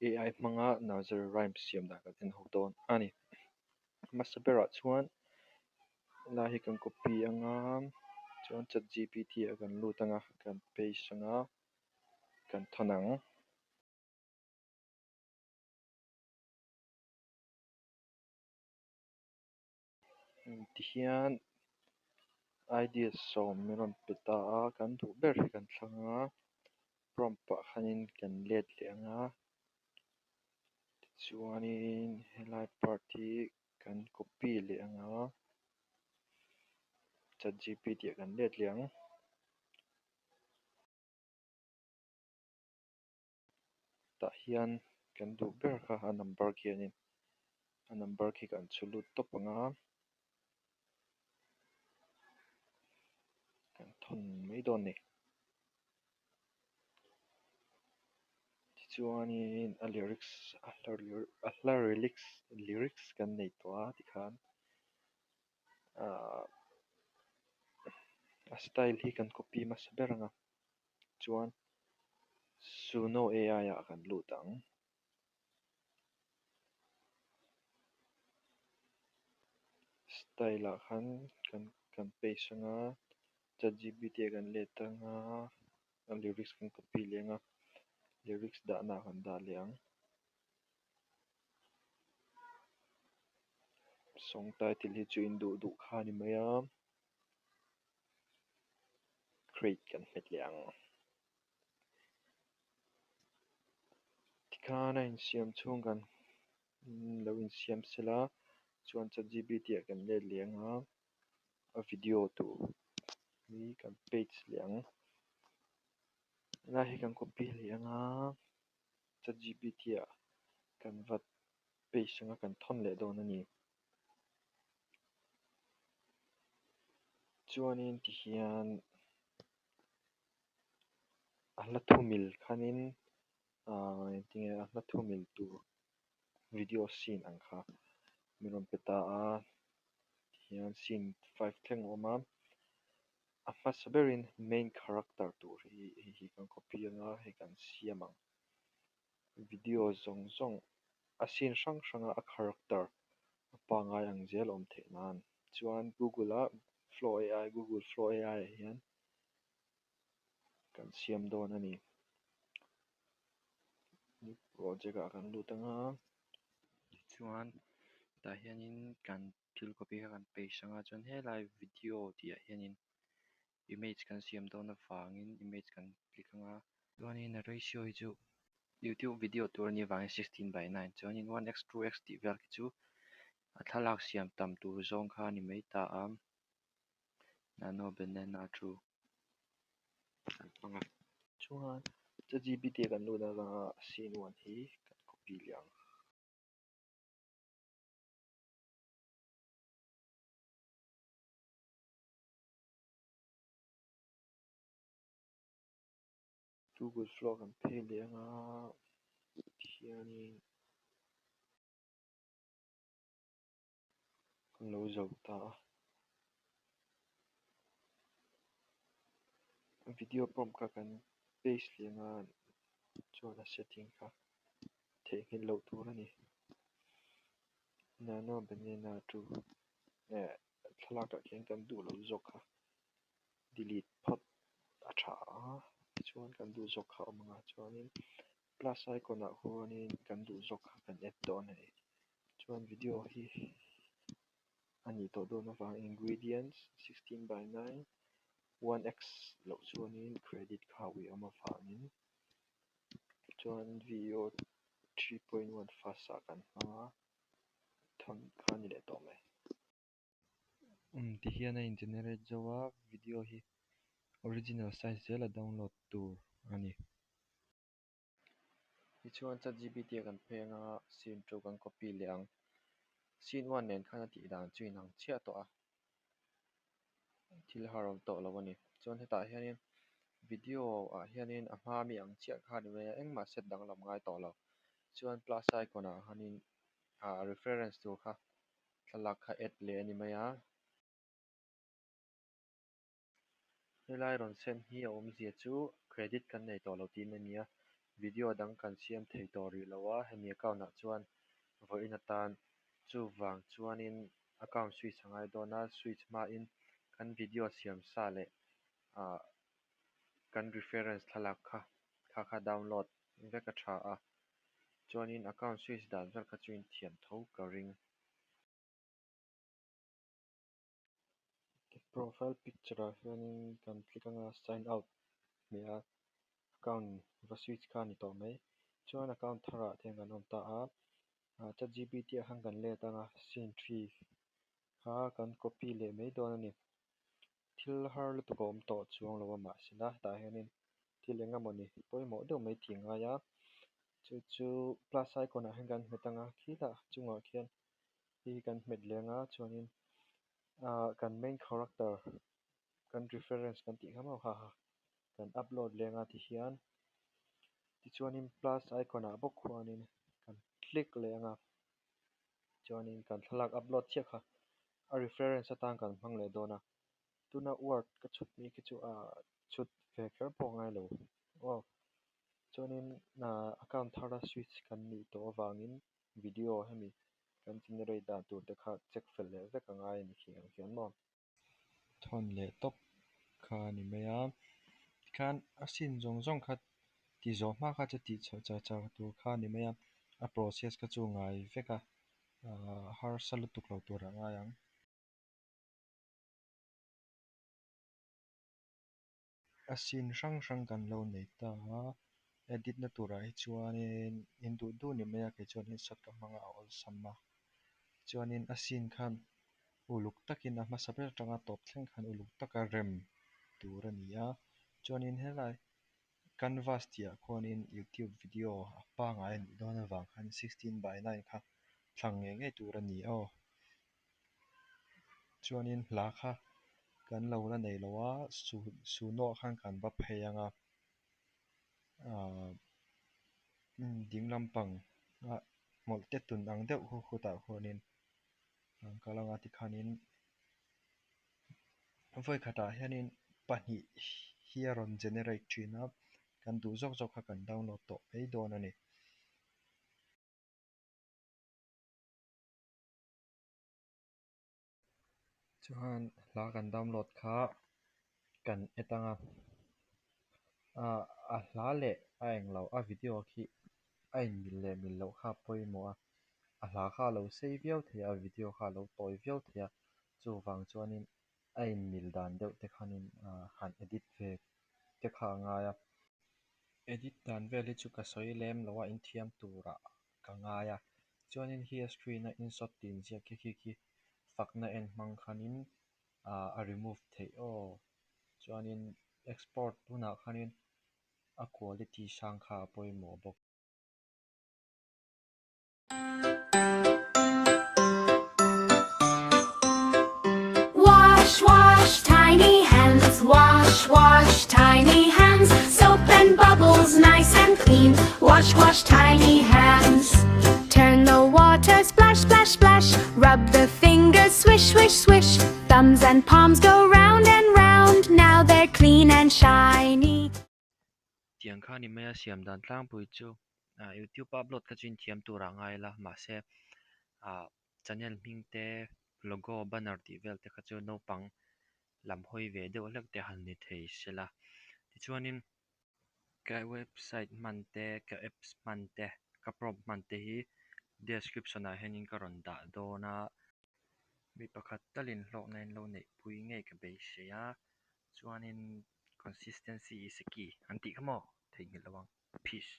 AI hmanga nursery rhyme siam dan kan en ho dawn a ni. Hmasa berah chuan helai hi kan copy anga chuan chatgpt ah kan lut anga kan paste anga kan thawn ang. Tihian idea 10 min rawn pe ta a, kan duh ber hi kan thlang anga prompt ah khanin kan let leh anga tichuanin helai part hi kan copy leh anga chatgpt ah kan let leh ang. Tah hian kan duh ber kha a number khianin a number khi kan chhu lut tawp anga kan thawn mai dawn a ni. Tichuanin a lyrics a hla lyrics kan nei tawh a tikhan a style hi kan copy hmasa ber anga chuan Suno AI ah kan lut ang. Style ah khan kan paste anga chatgpt ah kan let anga a lyrics kan copy leh anga lyrics dahna ah kan dah leh ang. Song title hi chu in duh duh kha a ni mai a. Create kan hmet leh ang. Tikhan a insiam chhung kan lo insiam sela chuan chatgpt ah kan let leh anga a video tur hi kan paste leh ang. Helai hi kan copy leh anga chatgpt ah kan va paste anga kan thawn leh dawn a ni. Chuanin tihian a hla thu mil khanin engtinge a hla thu mil tur video scene ang kha min rawn pe ta a. Tihian scene 5 thleng a awm a. A hmasa berin main character tur hi hei hi kan copy anga hei kan siam ang. Video zawng zawng a scene hrang hranga a character a pangngai ang zel a awm theih nan. Chuan Google a Flow AI, Google Flow AI ah hian kan siam dawn a ni. New project ah kan lut anga tichuan tah hianin kan thil copy kha kan paste anga chuan helai video tih ah hianin image kan siam dawn avangin image kan click anga chuanin a ratio hi chu YouTube video tur a nih avangin 16:9 chuanin 1x 2x tih vel khi chu a thlalak siam tam tur zawng kha a ni mai ta a. Nano banana 2 kan hmang a. Chuan chatgpt ah kan lut anga scene 1 hi kan copy leh ang. Google Flow kan phei leh anga tihianin kan lo zo ta a. Video prompt kha kan paste leh anga chuan a setting kha theihnghilh loh tur a ni. Nano banana 2 thlalakah khian kan duh loh zawk kha delete phawt a tha a. Tichuan kan duh zawk kha a awm anga chuanin plus icon ah khuanin kan duh zawk kha kan add dawn a ni. Chuan video hi a nih tawh dawn avang ingredients 16:9 1x loh chuanin credit kha ui awm avangin chuan VEO 3.1 fast ah kan hmang a thawn kha a ni leh tawh mai. Tihian a in generate zo a video hi original size zel a download tur a ni. Tichuan chatgpt ah kan phei anga scene 2 kan copy leh ang. Scene 1 nen khan a tih dan chu inang chiah tawh a. Thil har awm tawh lo a ni. Chuan hetah hianin video ah hianin a hma mi ang chiah kha a ni mai a engmah set danglam ngai tawh lo. Chuan plus icon ah khanin a reference tur kha thlalak kha add leh a ni mai a. Helai rawn sen hi a awmzia chu credit kan nei tawh lo tihna a ni a. Video dang kan siam thei tawh rih lo a, hemi account ah chuan vawiin atan chuvang chuanin account switch a ngai dawn a, switch hmain kan video siam sa leh ah kan reference thlalak kha kha kha download vek a tha a, chuanin account switch dan vel kha chu in thiam tho ka ring. Profile picture ah hianin kan click anga sign out hmeh a account va switch kha a ni tawh mai. Chuan account tharah te hian kan awm ta a, chatgpt ah khan kan let anga scene 3 kha kan copy leh mai dawn a ni. Thil har lutuk a awm tawh chuang lo a mahsela hetah hianin thil eng emawni pawimawh deuh mai tih a ngai a, chu chu plus icon ah hian kan hmet anga khitah chungah khian hei hi kan hmet leh anga chuanin kan main character kan reference kan tih kha maw kha kha kan upload leh anga tihian tichuanin plus icon ah bawk khuanin kan click leh anga chuanin kan thlalak upload chiah kha a reference atan kan hmang leh dawn a. Tuna word ka chhut mi khi chu chhut ve kher pawh a ngai lo aw. Chuanin account thara switch kan nih tawh avangin video hemi kan generate dan tur te kha check fel leh vek a ngai a ni khi ang khian maw. Thawn leh tawp kha a ni mai a, tikhan a scene zawng zawng kha ti zawh hma kha chu tih chhoh char char tur kha a ni mai a, a process kha chu ngai vek a, harsa lutuk lo tur a ngai ang. A scene hrang hrang kan lo nei ta a, edit na turah hi chuanin in duh duh ni mai a, kei chuan InShot ka hmang a a awlsam a. Chuanin a scene khan uluk takin a hmasa ber atanga tawp thleng khan uluk taka rem tur a ni a. Chuanin helai canvas tih ah khuanin YouTube video a pangai a nih dawn avang khan 16:9 kha thlang ngei ngei tur a ni aw. Chuanin hla kha kan lo la nei lo a, suno ah khan kan va phei anga ding lampang a hmawlh te tun ang deuh khu khutah khuanin an kal anga tikhanin vawi khatah hianin pahnih hi a rawn generate thin a, kan duh zawk zawk kha kan download tawh mai dawn a ni. Chuan hla kan download kha kan add anga a hla leh a englo a video khi a inmil leh mil loh kha a pawimawh a, a hla kha a lo sei viau thei a, a video kha a lo tawi viau thei a, chuvang chuanin a inmil dan deuh te khanin han edit ve te kha a ngai a. Edit dan vel hi chu ka sawi lem lo a, inthiam turah ka ngai a. Chuanin hi a screen a InShot tih inziak khi khi khi fakna en hmang khanin a remove theih aw. Chuanin export hunah khanin a quality sang kha a pawimawh bawk. Wash, wash, tiny hands. Wash, wash, tiny hands. Soap and bubbles, nice and clean. Wash, wash, tiny hands. Turn the water, splash, splash, splash. Rub the fingers, swish, swish, swish. Thumbs and palms go round and round. Now they're clean and shiny. Tiang kha ni mai a siam dan tlangpui chu YouTube a upload kha chu inthiam turah a ngai la, mahse channel hming te logo banner tih vel te kha chu naupang lam hawi ve deuh hlek te han ni thei sela. Tichuanin ka website hman te, ka apps hman te, ka prompt hman te hi description ah hianin ka rawn dah dawn a. Mi pakhat talin hlawkna in lo neih pui ngei ka beisei a, chuanin consistency is a key an tih kha maw theihnghilh lo ang. Peace.